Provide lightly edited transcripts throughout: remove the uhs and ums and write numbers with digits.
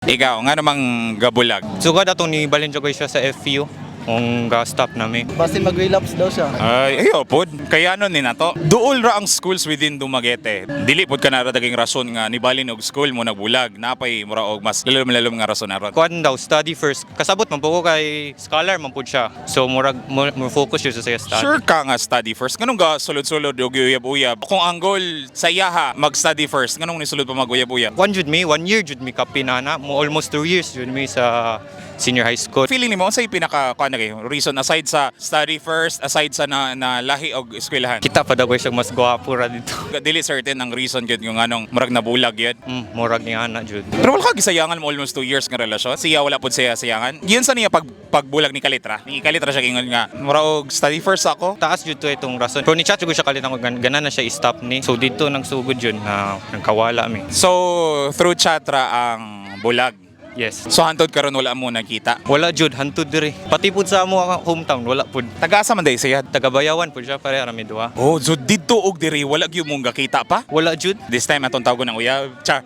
Ikaw, nga namang gabulag? Sugad atong nibalhin jud ko siya sa FU kung ga-stop nami. Basin mag-relapse daw siya. Ay, ayo pod. Kaya nun ni nato. Duol ra ang schools within Dumaguete. Dili pod ka na daging rason nga nibalin og school mo nagbulag. Napay mura og mas lalom-lalom nga rason aron. Kuan daw, study first. Kasabot man po ko kay scholar man pud siya. So murag mo focus yun sa iya study. Sure ka nga study first? Nganong ga sulod-sulod og uyab-uyab? Kung ang goal sa iyaha mag-study first, nganong nisulod pa mag-uyab-uyab? Kuan jud mi, one year jud mi kapin ana, mo almost 2 years jud mi sa senior high school. Feeling nimo unsay pinaka kuan na kayo reason aside sa study first, aside sa na lahi og eskwelahan? Kita pa daw siya mas gwapo ra dito. Dili certain ang reason gyud kung anong murag nabulag yun. Murag ni ana jud. Pero wala ka gisayangan mo almost 2 years nga relasyon. Siya wala pud siya sayangan. Yun sa niya pag pagbulag ni Kalitra. Ni Kalitra siya ingon nga mura og study first ako. Taas jud to itong rason. Pero ni chat jud ko siya kalit ako gana na siya i-stop ni. So dito nagsugod jud na nagkawala mi. So through chat ra ang bulag. Yes. So hantod karon wala mo nakita. Wala jud, hantud diri. Pati pud sa amo ang hometown wala pud. Taga-asa man day siya? Taga Bayawan pud siya, pareha ra mi duha. Oh, so didto og diri wala gyud mong gakita pa. Wala jud. This time atong tawgon ng uyab. Char.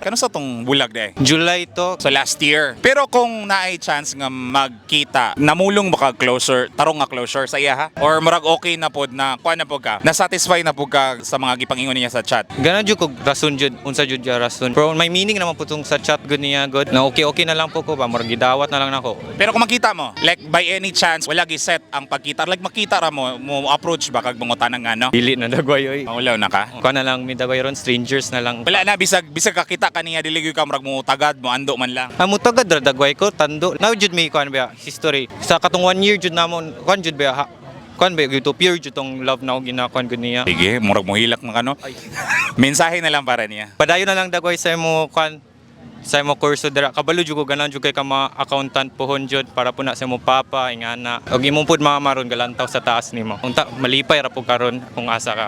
Kano sa tong bulag day? July to. So last year. Pero kung naay chance nga magkita, namulong ba ka closer, tarong nga closure sa iya ha? Or murag okay na pod na kuan na pod ka? Na-satisfy na pod ka sa mga gipangingon niya sa chat? Gana jud kog rason jud, unsa jud ya rason. Pero may meaning naman po tong sa chat gud niya god. Na okay okay na lang po ko ba, murag gidawat na lang nako. Pero kung makita mo, like by any chance, wala gi-set ang pagkita. Like makita ra mo, mo approach ba kag mangutanang nga no? Dili na dagway oy. Maulaw na ka? Kuan na lang mi dagway ron, strangers na lang. Wala na, bisag bisag kakita kaniya dili gyud ka murag mo tagad mo ando man lang. Amo tagad ra dagway ko tando. Now jud may kuan ba history. Sa katong one year jud namon kuan jud ba ha, kuan ba gyud to pure jud tong love na ako ginakuan gud niya. Sige, murag mo hilak man kano. Mensahe na lang para niya. Padayon na lang dagway sa imo kuan sa imo kurso dira. Kabalo jud ko ganan jud kay ka ma accountant pohon jud para po na sa imo papa ingana. Og imong pud mama ron galantaw sa taas nimo. Unta malipay ra pud karon kung asa ka.